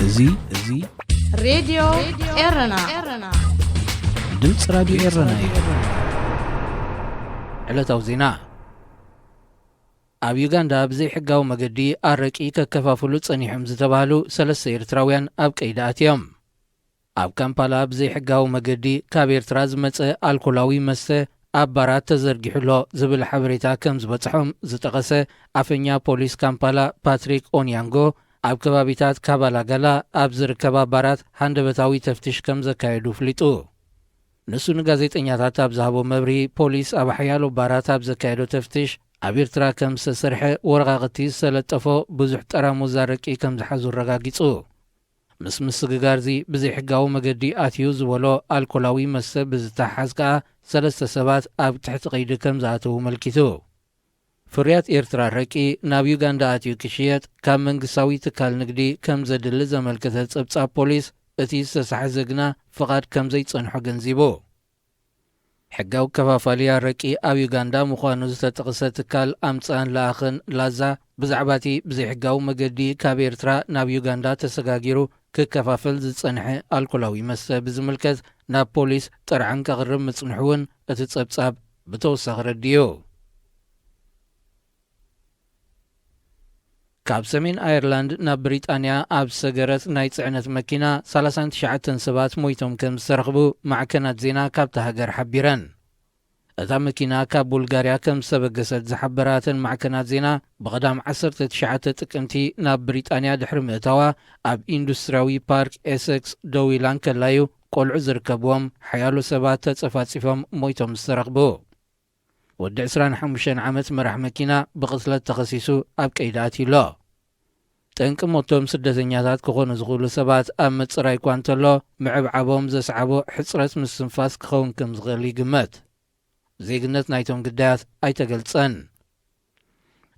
እዚ እዚ ሬድዮ ኤረና። ድምፂ ራዲዮ ኤረና እዩ። ዕለታዊ ዜና። ኣብ ዩጋንዳ ብዘይሕጋዊ መገዲ ኣረቂ ከከፋፍሉ ጸኒሖም ዝተባህሉ ሰለስተ ኤርትራውያን ኣብ ቀይዲ ኣትዮም። ኣብ ካምፓላ ብዘይሕጋዊ መገዲ ካብ ኤርትራ ዝመጸ ኣልኮላዊ መስተ ኣብ ባራት ተዘርጊሑ ኣሎ ዝብል ሓበሬታ ከም ዝበጽሖም ዝጠቐሰ ኣፈኛ ፖሊስ ካምፓላ ፓትሪክ ኦንያንጎ፣ ኣብ ከባቢታት ካባላጋላ ኣብ ዝርከባ ባራት ሃንደበታዊ ተፍትሽ ከም ዘካየዱ ኣፍሊጡ። ንሱ ንጋዜጠኛታት ኣብ ዝሃቦ መብርሂ፣ ፖሊስ ኣብ ሓያሎ ባራት ኣብ ዘካየዶ ተፍትሽ፣ ኣብ ኤርትራ ከም ዝተሰርሐ ወረቓቕቲ ዝተለጠፎ ብዙሕ ጠራሙዝ ኣረቂ ከም ዝሓዙ ኣረጋጊጹ። ምስ ምስግጋርዚ ብዘይሕጋዊ መገዲ ኣትዩ ዝበሎ ኣልኮላዊ መስተ ብዝተሓሓዝ ከኣ ሰለስተ ሰባት ኣብ ትሕቲ ቀይዲ ከም ዝኣተዉ ኣመልኪቱ። ፍርያት ኤርትራ ኣረቂ ናብ ዩጋንዳ ኣትዩ ክሽየጥ ካብ መንግስታዊ ትካል ንግዲ ከም ዘድሊ ዘመልከተ ጸብጻብ ፖሊስ፣ እቲ ዝተታሕዘ ግና ፍቓድ ከም ዘይጸንሖ ገንዚቡ። ሕጋዊ ከፋፋሊ ኣረቂ ኣብ ዩጋንዳ ምዃኑ ዝተጠቕሰ ትካል ኣምጻእን ለኣኽን ላዛ፣ ብዛዕባ እቲ ብዘይሕጋዊ መገዲ ካብ ኤርትራ ናብ ዩጋንዳ ተሰጋጊሩ ክከፋፈል ዝጸንሐ ኣልኮላዊ መስተ ብዝምልከት ናብ ፖሊስ ጥርዓን ከቕርብ ምጽንሑ እውን እቲ ጸብጻብ ብተወሳኺ ረዲኡ። ካብ ሰሜን ኣየርላንድ ናብ ብሪጣንያ ኣብ ዝሰገረት ናይ ጽዕነት መኪና፣ ሰላሳን ትሽዓተን ሰባት ሞይቶም ከም ዝተረኽቡ ማዕከናት ዜና ካብታ ሃገር ሓቢረን። እታ መኪና ካብ ቡልጋርያ ከም ዝተበገሰት ዝሓበራ እተን ማዕከናት ዜና፣ ብቐዳም ዓሰርተ ትሽዓተ ጥቅምቲ ናብ ብሪጣንያ ድሕሪ ምእታዋ፣ ኣብ ኢንዱስትርያዊ ፓርክ ኤሰክስ ደው ኢላ እንከላ'ዩ ቆልዑ ዝርከብዎም ሓያሎ ሰባት ተጸፋጺፎም ሞይቶም ዝተረኽቡ። ወዲ ዕስራን ሓሙሽተን ዓመት መራሕ መኪና ብቕትለት ተኸሲሱ ኣብ ቀይዲ ኣትዩ ኣሎ። ጠንቂ ሞቶም ስደተኛታት ክኾኑ ዝኽእሉ ሰባት ኣብ ምጽራይ እኳ እንተሎ፣ ምዕብዓቦም ዘስዓቦ ሕጽረት ምስትንፋስ ክኸውን ከም ዝኽእል ይግመት። ዜግነት ናይቶም ግዳያት ኣይተገልጸን።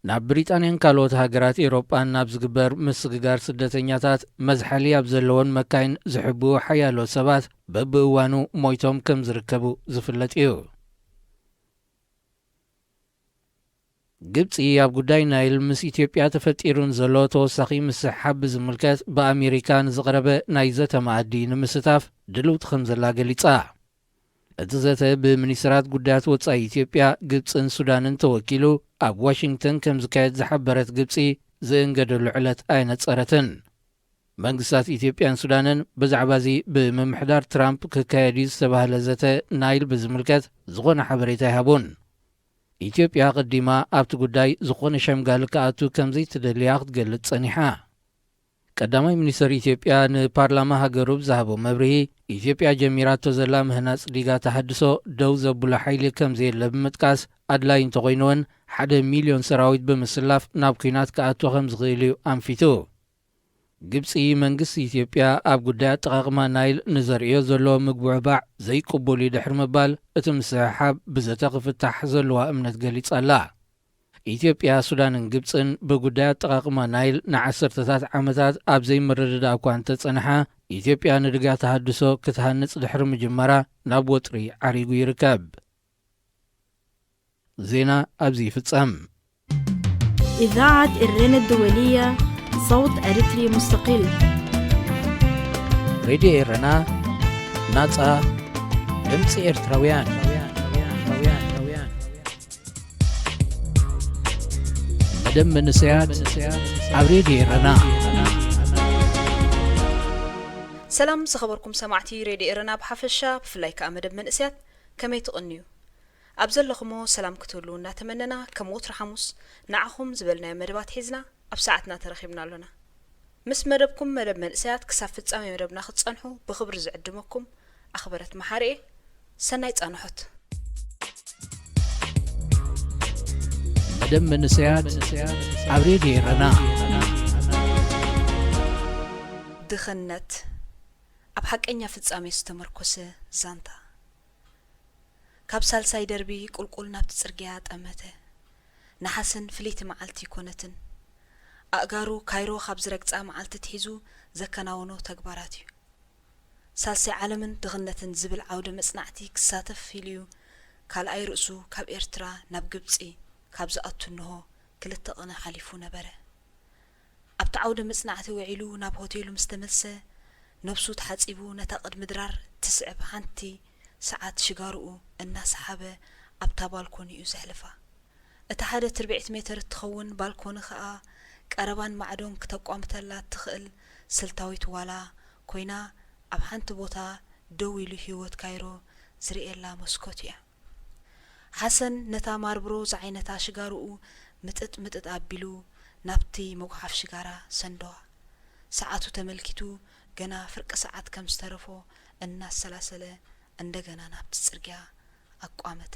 ናብ ብሪጣንያን ካልኦት ሃገራት ኤውሮጳን ናብ ዝግበር ምስግጋር ስደተኛታት መዝሓሊ ኣብ ዘለወን መካይን ዝሕብኡ ሓያሎ ሰባት በብእዋኑ ሞይቶም ከም ዝርከቡ ዝፍለጥ እዩ። ግብጺ ኣብ ጉዳይ ናይል ምስ ኢትዮጵያ ተፈጢሩ ንዘሎ ተወሳኺ ምስሕሓብ ብዝምልከት ብኣሜሪካ ንዝቐረበ ናይ ዘተ መኣዲ ንምስታፍ ድልውቲ ከም ዘላ ገሊጻ። እቲ ዘተ ብሚኒስትራት ጉዳያት ወጻኢ ኢትዮጵያ፣ ግብጽን ሱዳንን ተወኪሉ ኣብ ዋሽንግተን ከም ዝካየድ ዝሓበረት ግብጺ፣ ዝእንገደሉ ዕለት ኣየነጸረትን። መንግስታት ኢትዮጵያን ሱዳንን ብዛዕባ እዚ ብምምሕዳር ትራምፕ ክካየድ እዩ ዝተባህለ ዘተ ናይል ብዝምልከት ዝኾነ ሓበሬታ ኣይሃቡን። ኢትዮጵያ ኣቐዲማ ኣብቲ ጉዳይ ዝኾነ ሸምጋሊ ክኣቱ ከም ዘይትደልያ ክትገልጽ ጸኒሓ። ቀዳማይ ሚኒስተር ኢትዮጵያ ንፓርላማ ሃገሩ ብዝሃቦ መብርሂ፣ ኢትዮጵያ ጀሚራቶ ዘላ ምህናጽ ዲጋ ተሃድሶ ደው ዘብሎ ሓይሊ ከም ዘየለ ብምጥቃስ፣ ኣድላዪ እንተኾይኑ እውን ሓደ ሚልዮን ሰራዊት ብምስላፍ ናብ ኲናት ክኣቱ ከም ዝኽእል እዩ ኣንፊቱ። ግብጺ፣ መንግስቲ ኢትዮጵያ ኣብ ጉዳይ ኣጠቓቕማ ናይል ንዘርእዮ ዘሎ ምግቡዕባዕ ዘይቅቡል እዩ ድሕሪ ምባል፣ እቲ ምስሕሓብ ብዘተ ክፍታሕ ዘለዋ እምነት ገሊጻ ኣላ። ኢትዮጵያ፣ ሱዳንን ግብጽን ብጉዳይ ኣጠቓቕማ ናይል ንዓሰርተታት ዓመታት ኣብ ዘይምርድዳእ እኳ እንተጸንሓ፣ ኢትዮጵያ ንድጋ ተሃድሶ ክትሃንጽ ድሕሪ ምጅማራ ናብ ወጥሪ ዓሪጉ ይርከብ። ዜና ኣብዚ ይፍጸም። إذاعة إرينا الدولية، صوت أريتري مستقل. ሬድዮ ኤረና፣ ናጻ ድምጺ ኤርትራውያን። መደብ መንእሰያት ኣብ ሬድዮ ኤረና። ሰላም ዝኸበርኩም ሰማዕቲ ሬድዮ ኤረና ብሓፈሻ፣ ብፍላይ ከኣ መደብ መንእሰያት ከመይ ትቕንዩ? ኣብ ዘለኹሞ ሰላም ክትህልዉ እናተመነና፣ ከም ወትሩ ሓሙስ ንዓኹም ዝበልናዮ መደባት ሒዝና ኣብ ሰዓትና ተረኺብና ኣሎና። ምስ መደብኩም መደብ መንእሰያት ክሳብ ፍጻሜ መደብና ክትጸንሑ ብኽብሪ ዝዕድመኩም ኣኽበረት መሓሪ እየ። ሰናይ ጻንሖት። መደብ መንእሰያት ኣብ ሬድዮ ኤረና። ድኽነት፣ ኣብ ሓቀኛ ፍጻሜ ዝተመርኮሰ ዛንታ። ካብ ሳልሳይ ደርቢ ቁልቁል ናብቲ ጽርግያ ጠመተ። ነሓስን ፍልይቲ መዓልቲ ኣይኮነትን። ኣእጋሩ ካይሮ ካብ ዝረግጻ መዓልቲ ኣትሒዙ ዘከናወኖ ተግባራት እዩ። ሳልሳይ ዓለምን ድኽነትን ዝብል ዓውደ መጽናዕቲ ክሳተፍ ኢሉ'ዩ ካልኣይ ርእሱ ካብ ኤርትራ ናብ ግብጺ ካብ ዝኣቱ እንሆ ክልተ ቅነ ሓሊፉ ነበረ። ኣብቲ ዓውደ መጽናዕቲ ውዒሉ ናብ ሆቴሉ ምስ ተመልሰ፣ ነብሱ ተሓጺቡ ነታ ቅድሚ ድራር ትስዕብ ሓንቲ ሰዓት ሽጋርኡ እናሰሓበ ኣብታ ባልኮኒ'ዩ ዘሕልፋ። እታ ሓደ ትርብዒት ሜተር እትኸውን ባልኮኒ ከኣ ቀረባን ማዕዶን ክተቋምተላ እትኽእል ስልታዊት ዋላ ኮይና፣ ኣብ ሓንቲ ቦታ ደው ኢሉ ህይወት ካይሮ ዝርእየላ መስኮት እያ። ሓሰን ነታ ማርብሮ ዝዓይነታ ሽጋርኡ ምጥጥ ምጥጥ ኣቢሉ ናብቲ መጉሓፍ ሽጋራ ሰንደዋ። ሰዓቱ ተመልኪቱ ገና ፍርቂ ሰዓት ከም ዝተረፎ እናሰላሰለ እንደገና ናብቲ ጽርግያ ኣቋመተ።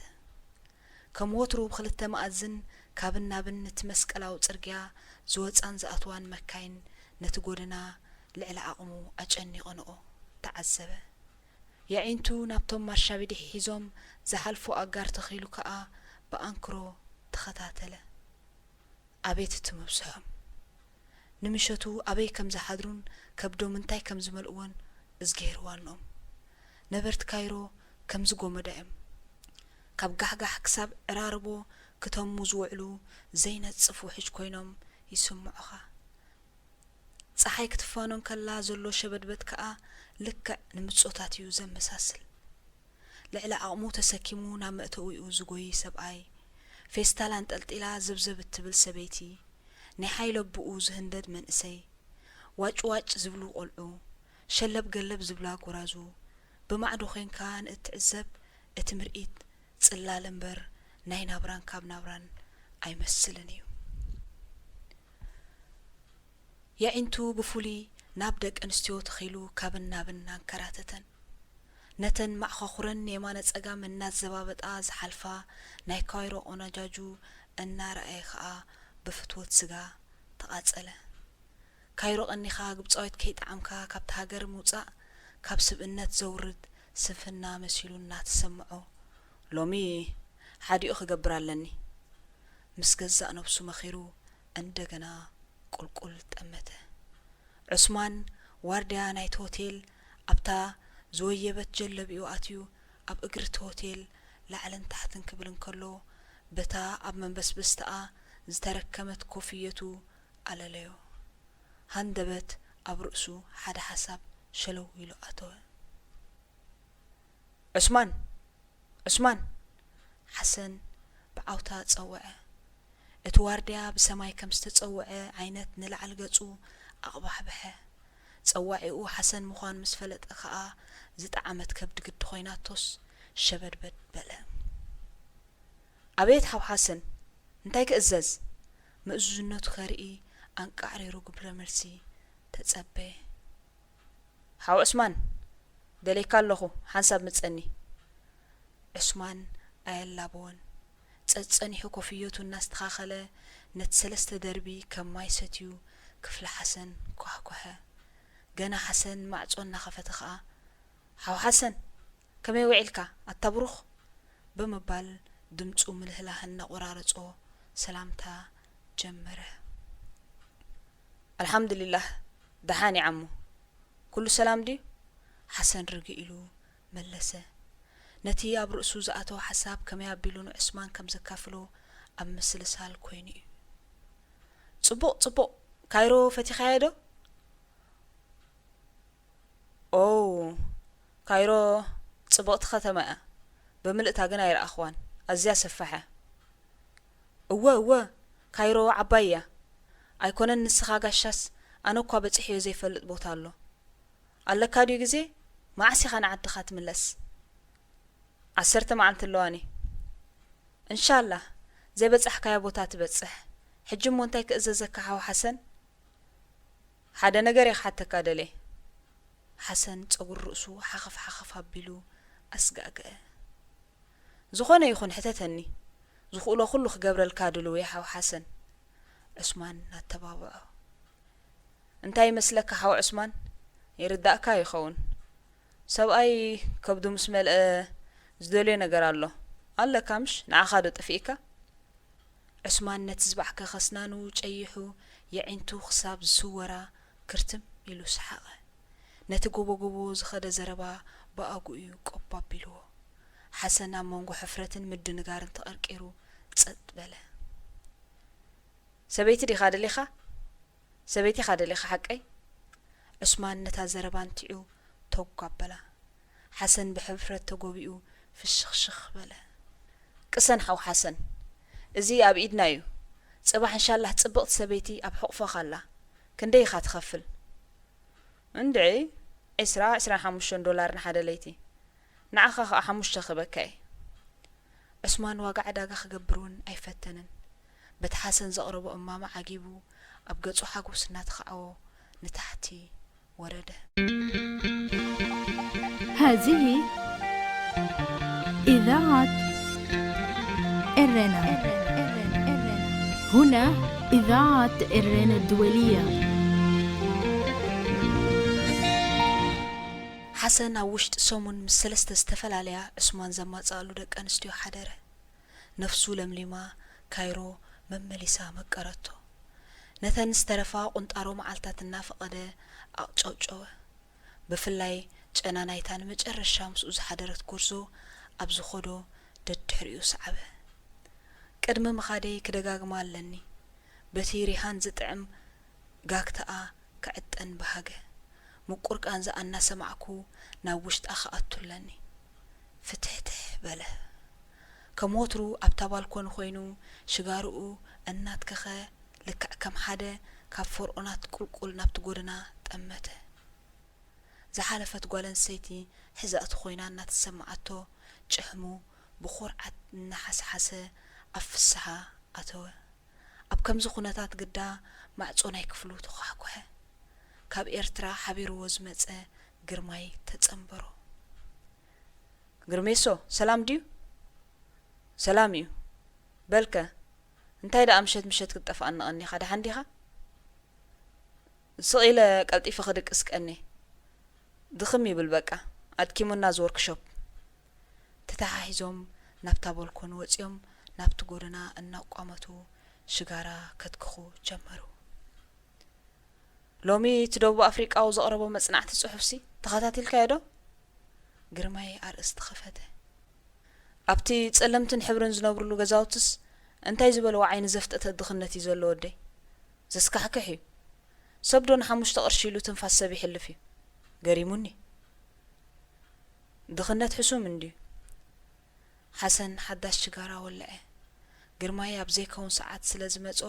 ከም ወትሩ ብኽልተ መኣዝን ካብን ናብን እቲ መስቀላዊ ጽርግያ ዝወጻን ዝኣትዋን መካይን ነቲ ጎደና ልዕሊ ዓቕሙ ኣጨኒቐንኦ ተዓዘበ። የዒንቱ ናብቶም ማርሻቢዲ ሒዞም ዝሓልፉ ኣጋር ተኺሉ ከኣ ብኣንክሮ ተኸታተለ። ኣቤት እቲ ምብዝሖም! ንምሸቱ ኣበይ ከም ዝሓድሩን ከብዶም እንታይ ከም ዝመልእዎን እዝግሄር ዋንኦም። ነበርቲ ካይሮ ከምዚ ጎመዳ እዮም። ካብ ጋሕጋሕ ክሳብ ዕራርቦ ክተሙ ዝውዕሉ ዘይነጽፍ ውሕጅ ኮይኖም ይስምዑኻ። ጸሓይ ክትፋኖ እንከላ ዘሎ ሸበድበድ ከኣ ልክዕ ንምጾታት እዩ ዘመሳስል። ልዕሊ ዓቕሙ ተሰኪሙ ናብ መእተዊኡ ዝጎይ ሰብኣይ፣ ፌስታል ኣንጠልጢላ ዘብዘብ እትብል ሰበይቲ፣ ናይ ሓይሊ ኣቦኡ ዝህንደድ መንእሰይ፣ ዋጭ ዋጭ ዝብሉ ቆልዑ፣ ሸለብ ገለብ ዝብላ ጎራዙ፣ ብማዕዶ ኮንካ ንእትዕዘብ እቲ ምርኢት ጽላል እምበር ናይ ናብራን ካብ ናብራን ኣይመስልን እዩ። የዒንቱ ብፍሉይ ናብ ደቂ ኣንስትዮ ተኺሉ ካብን ናብን ኣንከራተተን። ነተን ማዕኾኹረን የማነ ጸጋም እናዘባበጣ ዝሓልፋ ናይ ካይሮ ቆነጃጁ እናረኣየ ከኣ ብፍትወት ስጋ ተቓጸለ። ካይሮ ቀኒኻ ግብጻዊት ከይጠዓምካ ካብታ ሃገር ምውጻእ ካብ ስብእነት ዘውርድ ስንፍና መሲሉ እናተሰምዖ፣ ሎሚ ሓዲኡ ክገብር ኣለኒ። ምስ ገዛእ ነብሱ መኺሩ እንደገና ቁልቁል ጠመተ። ዑስማን ዋርድያ ናይቲ ሆቴል ኣብታ ዝወየበት ጀለቢኡ ኣትዩ ኣብ እግሪ እቲ ሆቴል ላዕልን ታሕትን ክብል እንከሎ፣ በታ ኣብ መንበስበስታኣ ዝተረከመት ኮፍየቱ ኣለለዮ። ሃንደበት ኣብ ርእሱ ሓደ ሓሳብ ሸለው ኢሉ ኣተወ። ዑስማን! ዑስማን! ሓሰን ብዓውታ ጸውዐ። እቲ ዋርድያ ብሰማይ ከም ዝተጸውዐ ዓይነት ንላዕሊ ገጹ ኣቕባሕበሐ። ጸዋዒኡ ሓሰን ምዃኑ ምስ ፈለጠ ከኣ ዝጠዓመት ከብዲ ግዲ ኮይናቶስ ሸበድበድ በለ። ኣቤት ሓው ሓሰን! እንታይ ክእዘዝ? ምእዙዝነቱ ከርኢ ኣንቃዕሪሩ ግብረ መልሲ ተጸበየ። ሓው ዑስማን፣ ደልየካ ኣለኹ፣ ሓንሳብ ምጸኒ። ዑስማን ኣየላበወን። ጸጸኒሑ ኮፍየቱ እናስተኻኸለ ነቲ ሰለስተ ደርቢ ከም ማይ ሰትዩ ክፍሊ ሓሰን ኳሕኮሐ። ገና ሓሰን ማዕጾ እናኸፈተ ኸኣ፣ ሓው ሓሰን፣ ከመይ ውዒልካ ኣታ ብሩኽ? ብምባል ድምጹ ምልህላህ እናቖራረጾ ሰላምታ ጀመረ። ኣልሓምዱሊላህ፣ ደሓን እየ ዓሙ። ኩሉ ሰላም ድዩ? ሓሰን ርግእ ኢሉ መለሰ። ነቲ ኣብ ርእሱ ዝኣተወ ሓሳብ ከመይ ኣቢሉ ንዑስማን ከም ዘካፍሎ ኣብ ምስልሳል ኮይኑ እዩ። ጽቡቕ፣ ጽቡቕ። ካይሮ ፈቲኻያ ዶ? ኦው፣ ካይሮ ጽብቕቲ ከተማ እያ። ብምልእታ ግን ኣይረኣኽዋን። ኣዝያ ሰፋሕ እያ። እወ፣ እወ፣ ካይሮ ዓባይ እያ። ኣይኮነን ንስኻ ጋሻስ፣ ኣነ እኳ በጺሐዮ ዘይፈልጥ ቦታ ኣሎ። ኣለካ ድዩ ግዜ? መዓስ ኢኻ ንዓድኻ ትምለስ? ዓሰርተ መዓልቲ ኣለዋኒ። እንሻላህ፣ ዘይበጻሕካዮ ቦታ ትበጽሕ። ሕጂ እሞ እንታይ ክእዘዘካ ሓው ሓሰን? ሓደ ነገር እየ ክሓተካ ደልየ። ሓሰን ጸጉሪ ርእሱ ሓኸፍ ሓኸፍ ኣቢሉ ኣስጋእገአ። ዝኾነ ይኹን ሕተተኒ፣ ዝኽእሎ ኩሉ ክገብረልካ ድሉው እየ ሓው ሓሰን። ዑስማን ኣተባብዖ። እንታይ ይመስለካ ሓው ዑስማን? ይርዳእካ ይኸውን። ሰብኣይ ከብዱ ምስ መልአ ዝደልዮ ነገር ኣሎ። ኣለካ ምሽ? ንዓኻ ዶ ጠፊእካ? ዑስማን ነቲ ዝባዕከኸ ኣስናኑ ጨይሑ የዒንቱ ክሳብ ዝስወራ ክርትም ኢሉ ሰሓቐ። ነቲ ጎቦ ጎቦ ዝኸደ ዘረባ ብኣግኡ እዩ ቆብ ኣቢልዎ። ሓሰን ኣብ መንጎ ሕፍረትን ምድንጋርን ተቐርቂሩ ጸጥ በለ። ሰበይቲ ዲኻ ደሊኻ? ሰበይቲኻ ደሊኻ ሓቀይ? ዑስማን ነታ ዘረባ እንቲዑ ተጓበላ። ሓሰን ብሕፍረት ተጎቢኡ ፍሽኽሽኽ በለ። ቅሰን ሓው ሓሰን፣ እዚ ኣብ ኢድና እዩ። ጽባሕ እንሻላህ ጽብቕቲ ሰበይቲ ኣብ ሕቑፎኻ ኣላ። ክንደይ ኢኻ ትኸፍል? እንድዒ፣ ዕስራ፣ ዕስራን ሓሙሽተን ዶላር ንሓደ ለይቲ። ንዓኻ ኸኣ ሓሙሽተ ክህበካ እየ። ዑስማን ዋጋ ዕዳጋ ክገብር እውን ኣይፈተነን። በቲ ሓሰን ዘቕረቦ እማመ ዓጊቡ፣ ኣብ ገጹ ሓጎስ እናተኻዕዎ ንታሕቲ ወረደ። هذه إذاعة إرنا. هنا إذاعة إرنا الدولية. ሓሰን ኣብ ውሽጢ ሰሙን ምስ ሰለስተ ዝተፈላለያ ዑስማን ዘማጽኣሉ ደቂ ኣንስትዮ ሓደረ። ነፍሱ ለምሊማ ካይሮ መመሊሳ መቀረቶ። ነተን ዝተረፋ ቁንጣሮ መዓልታት እናፈቐደ ኣቕጨውጨወ። ብፍላይ ጨና ናይታ ንመጨረሻ ምስኡ ዝሓደረት ጎርዞ ኣብ ዝኸዶ ደድሕሪኡ ሰዓበ። ቅድሚ ምኻደይ ክደጋግማ ኣለኒ። በቲ ሪሃን ዝጥዕም ጋግታኣ ክዕጠን በሃገ። ምቁር ቃንዛኣ እናሰማዕኩ ናብ ውሽጣ ክኣቱ ኣለኒ። ፍትሕትሕ በለ። ከም ወትሩ ኣብታ ባልኮኒ ኮይኑ ሽጋርኡ እናትከኸ ልክዕ ከም ሓደ ካብ ፈርዖናት ቁልቁል ናብቲ ጎደና ጠመተ። ዝሓለፈት ጓል ኣንስተይቲ ሕዛእቲ ኮይና እናተሰማዓቶ ጭሕሙ ብኹርዓት እናሓስሓሰ ኣብ ፍስሓ ኣተወ። ኣብ ከምዚ ኩነታት ግዳ ማዕጾ ናይ ክፍሉ ተዃሕኩሐ። ካብ ኤርትራ ሓቢርዎ ዝመጸ ግርማይ ተጸንበሮ። ግርሜሶ፣ ሰላም ድዩ? ሰላም እዩ። በልከ፣ እንታይ ደኣ ምሸት ምሸት ክትጠፍኣኒ ቀኒኻ? ደሓን ዲኻ? ስቕ ኢለ ቀልጢፈ ክድቅስ ቀንየ። ድኽም ይብል በቃ፣ ኣድኪሙና እዚ ዎርክሾፕ። ተተሓሒዞም ናብታ ቦልኮን ወጺኦም ናብቲ ጎደና እናቋመቱ ሽጋራ ከትክኹ ጀመሩ። ሎሚ እቲ ደቡብ ኣፍሪቃዊ ዘቕረቦ መጽናዕቲ ጽሑፍሲ ተኸታቲልካዮ ዶ? ግርማይ ኣርእስቲ ከፈተ። ኣብቲ ጸለምትን ሕብርን ዝነብርሉ ገዛውትስ እንታይ ዝበለ ወዓይ ንዘፍጠተ ድኽነት እዩ ዘሎ ወደይ። ዘስካሕክሕ እዩ። ሰብ ዶ ንሓሙሽተ ቅርሺ ኢሉ ትንፋስ ሰብ ይሕልፍ እዩ? ገሪሙኒ። ድኽነት ሕሱም እንድዩ። ሓሰን ሓዳሽ ሽጋራ ወለዐ። ግርማይ ኣብ ዘይከውን ሰዓት ስለ ዝመጾ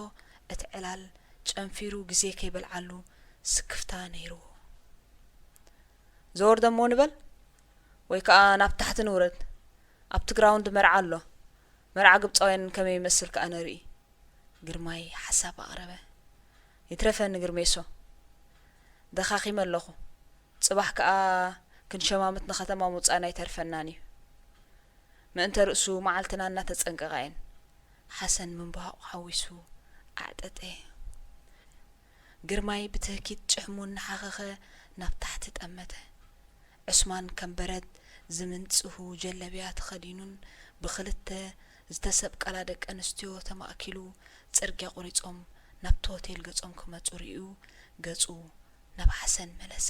እቲ ዕላል ጨንፊሩ ግዜ ከይበልዓሉ ስክፍታ ነይርዎ። ዘወር ደሞ ንበል ወይ ከኣ ናብ ታሕቲ ንውረድ። ኣብቲ ግራውንድ መርዓ ኣሎ። መርዓ ግብጻውያን ከመይ ይመስል ከኣ ነርኢ። ግርማይ ሓሳብ ኣቕረበ። ይትረፈኒ ግርሜሶ። ደኻኺመ ኣለኹ። ጽባሕ ከኣ ክንሸማምት ንኸተማ ምውጻእና ኣይተርፈናን እዩ። ምእንተ ርእሱ መዓልትና እናተጸንቀቓ እየን። ሓሰን ምንባቑ ሓዊሱ ኣዕጠጠ። ግርማይ ብትህኪት ጭሕሙ እናሓኸኸ ናብ ታሕቲ ጠመተ። ዑስማን ከም በረድ ዝምንጽሁ ጀለብያ ተኸዲኑን ብኽልተ ዝተሰብቀላ ደቂ ኣንስትዮ ተማእኪሉ ጽርግያ ቆሪጾም ናብቲ ሆቴል ገጾም ክመጹ ርእዩ ገጹ ናብ ሓሰን መለሰ።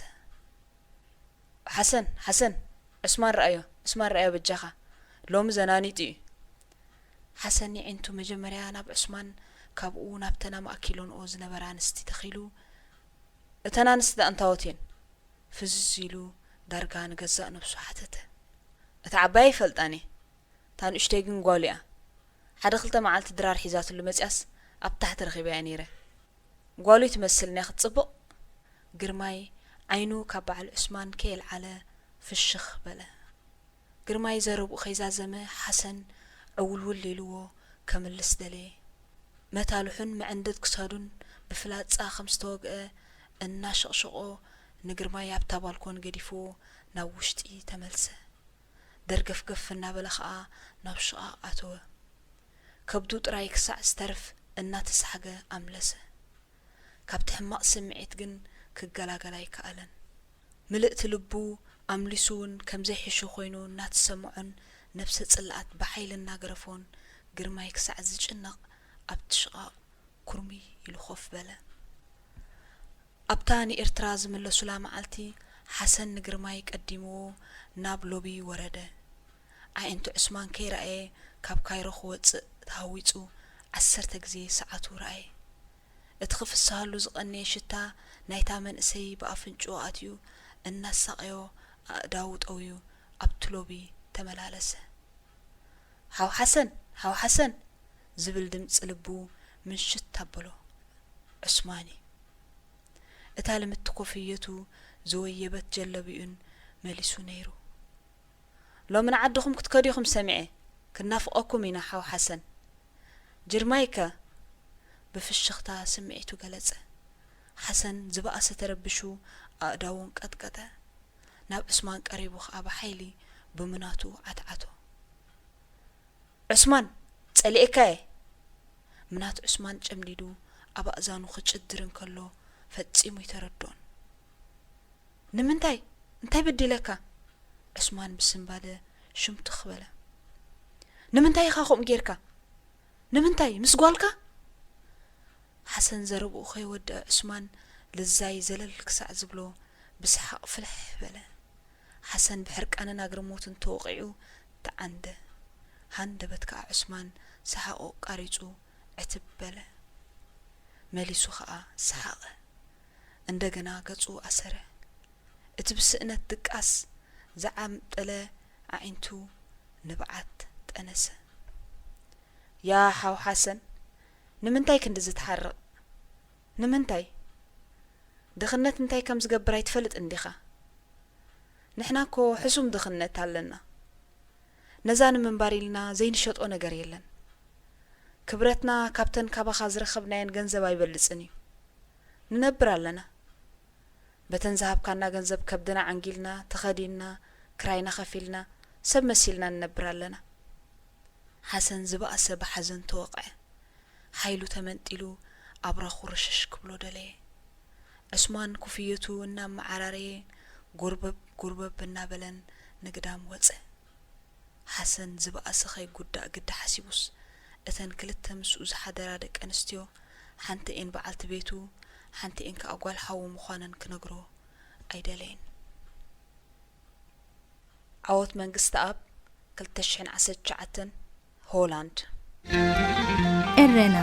ሓሰን፣ ሓሰን፣ ዑስማን ረኣዮ፣ ዑስማን ረኣዮ በጃኻ። ሎሚ ዘናኒጡ እዩ። ሓሰን የዒንቱ መጀመርያ ናብ ዑስማን ካብኡ ናብተን ኣማእኪሎንኦ ዝነበራ ኣንስቲ ተኺሉ። እተን ኣንስቲ ደኣ እንታዎት እየን? ፍዝዝ ኢሉ ዳርጋ ንገዛእ ነብሱ ሓተተ። እታ ዓባይ ኣይፈልጣን እየ። እታ ንእሽተይ ግን ጓሉ እያ። ሓደ ክልተ መዓልቲ ድራር ሒዛትሉ መጺኣስ ኣብ ታሕቲ ረኺበያ ነይረ። ጓሉ ትመስል ናይ ክትጽብቕ። ግርማይ ዓይኑ ካብ በዓል ዑስማን ከየልዓለ ፍሽኽ በለ። ግርማይ ዘረብኡ ከይዛዘመ ሓሰን ዕውልውል ኢልዎ ከምልስ ደለየ። መታልሑን መዐንደድ ክሳዱን ብፍላጻ ከም ዝተወግአ እናሸቕሸቖ ንግርማይ ኣብታ ባልኮን ገዲፍዎ ናብ ውሽጢ ተመልሰ። ደርገፍገፍ እናበለ ኸኣ ናብ ሽቓቕ ኣተወ። ከብዱ ጥራይ ክሳዕ ዝተርፍ እናተሳሕገ ኣምለሰ። ካብቲ ሕማቕ ስምዒት ግን ክገላገል ኣይከኣለን። ምልእቲ ልቡ ኣምሊሱ እውን ከም ዘይሕሾ ኮይኑ እናተሰምዖን ነብሰ ጽልኣት ብሓይሊ እናገረፎን ግርማይ ክሳዕ ዝጭነቕ ኣብቲ ሽቓቕ ኩርምይ ኢሉ ኮፍ በለ። ኣብታ ንኤርትራ ዝምለሱላ መዓልቲ ሓሰን ንግርማይ ቀዲምዎ ናብ ሎቢ ወረደ። ኣዒንቲ ዑስማን ከይረኣየ ካብ ካይሮ ክወጽእ ተሃዊጹ ዓሰርተ ግዜ ሰዓቱ ረኣየ። እቲ ክፍስሃሉ ዝቐነየ ሽታ ናይታ መንእሰይ ብኣፍንጭኡ ኣትዩ እናሳቐዮ ኣእዳዉ ጠውዩ ኣብቲ ሎቢ ተመላለሰ። "ሓው ሓሰን! ሓው ሓሰን!" ዝብል ድምጺ ልቡ ምንሽት ኣበሎ። ዑስማን እዩ። እታ ልምቲ ኮፍየቱ ዝወየበት ጀለቢኡን መሊሱ ነይሩ። "ሎሚ ንዓድኹም ክትከዱ ኢኹም ሰሚዐ። ክናፍቐኩም ኢና ሓው ሓሰን። ጅርማይከ?" ብፍሽኽታ ስምዒቱ ገለጸ። ሓሰን ዝበኣሰ ተረቢሹ ኣእዳዉ ኣንቀጥቀጠ። ናብ ዑስማን ቀሪቡ ኸኣ ብሓይሊ ብምናቱ ዓትዓቶ። "ዑስማን፣ ጸሊኤካ እየ!" ምናት ዑስማን ጨምዲዱ ኣብ ኣእዛኑ ክጭድር እንከሎ ፈጺሙ ኣይተረድኦን። "ንምንታይ? እንታይ በዲለካ?" ዑስማን ብስንባደ ሽምትኽ በለ። "ንምንታይ ኢኻ ከምኡ ጌርካ? ንምንታይ? ምስ ጓልካ?" ሓሰን ዘረብኡ ከይወድአ ዑስማን ልዛይ ዘለል ክሳዕ ዝብሎ ብሰሓቕ ፍልሕ በለ። ሓሰን ብሕርቃንን ኣግርሞትን ተወቒዑ ተዓንደ። ሃንደበት ከኣ ዑስማን ሰሓቑ ኣቃሪጹ ዕትብ በለ። መሊሱ ኸኣ ሰሓቐ። እንደገና ገጹ ኣሰረ። እቲ ብስእነት ድቃስ ዝዓምጠለ ኣዒንቱ ንብዓት ጠነሰ። "ያ ሓው ሓሰን፣ ንምንታይ ክንድዚ ትሓርቕ? ንምንታይ? ድኽነት እንታይ ከም ዝገብር ኣይትፈልጥን ዲኻ? ንሕና እኮ ሕሱም ድኽነት ኣለና። ነዛ ንምንባር ኢልና ዘይንሸጦ ነገር የለን። ክብረትና ካብተን ካባኻ ዝረኸብናየን ገንዘብ ኣይበልጽን እዩ። ንነብር ኣለና። በተን ዝሃብካና ገንዘብ ከብድና ዓንጊልና፣ ተኸዲንና፣ ክራይና ከፊልና፣ ሰብ መሲልና ንነብር ኣለና።" ሓሰን ዝበኣሰ ብሓዘን ተወቕዐ። ሓይሉ ተመንጢሉ ኣብራኹ ርሽሽ ክብሎ ደለየ። ዑስማን ኩፍየቱ እናመዓራረየ ጎርበብ ጎርበብ እናበለን ንግዳም ወጸ። ሓሰን ዝበኣሰ ከይጉዳእ ግዲ ሓሲቡስ፣ እተን ክልተ ምስኡ ዝሓደራ ደቂ ኣንስትዮ፣ ሓንተኤን በዓልቲ ቤቱ፣ ሓንተኤን ከኣ ጓል ሓዉ ምዃነን ክነግሮ ኣይደለየን። ዓወት መንግስተኣብ፣ ክልተ ሽሕን ዓሰርተ ትሽዓተን፣ ሆላንድ። ኤረና።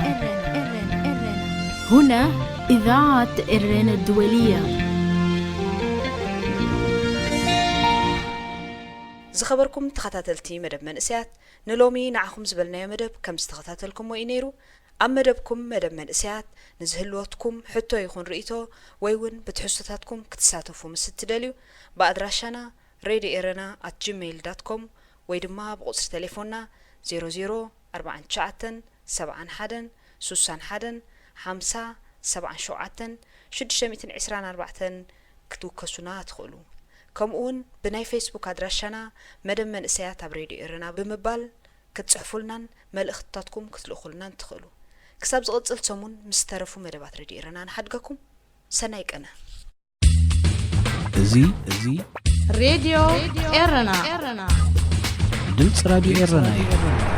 هنا إذاعة إرينا الدولية. ዝኸበርኩም ተኸታተልቲ መደብ መንእሰያት፣ ንሎሚ ንዓኹም ዝበልናዮ መደብ ከም ዝተኸታተልኩሞ እዩ ነይሩ። ኣብ መደብኩም መደብ መንእሰያት ንዝህልወትኩም ሕቶ ይኹን ርእይቶ ወይ እውን ብትሕዝቶታትኩም ክትሳተፉ ምስ እትደልዩ፣ ብኣድራሻና radio erena at gmail dot com ወይ ድማ ብቁጽሪ ቴሌፎንና ዜሮ ዜሮ ኣርባዓን ትሽዓተን ሰብዓን ሓደን ሱሳን ሓደን ሓምሳ ሰብዓን ሸውዓተን ሽዱሽተ ሚእትን ዕስራን ኣርባዕተን ክትውከሱና ትኽእሉ። ከምኡ እውን ብናይ ፌስቡክ ኣድራሻና መደብ መንእሰያት ኣብ ሬድዮ ኤረና ብምባል ክትጽሕፉልናን መልእኽትታትኩም ክትልእኹልናን ትኽእሉ። ክሳብ ዝቕጽል ሰሙን ምስ ዝተረፉ መደባት ሬድዮ ኤረና ንሓድገኩም። ሰናይ ቀነ። እዚ፣ እዚ ሬድዮ ኤረና። ድምፂ ራድዮ ኤረና እዩ።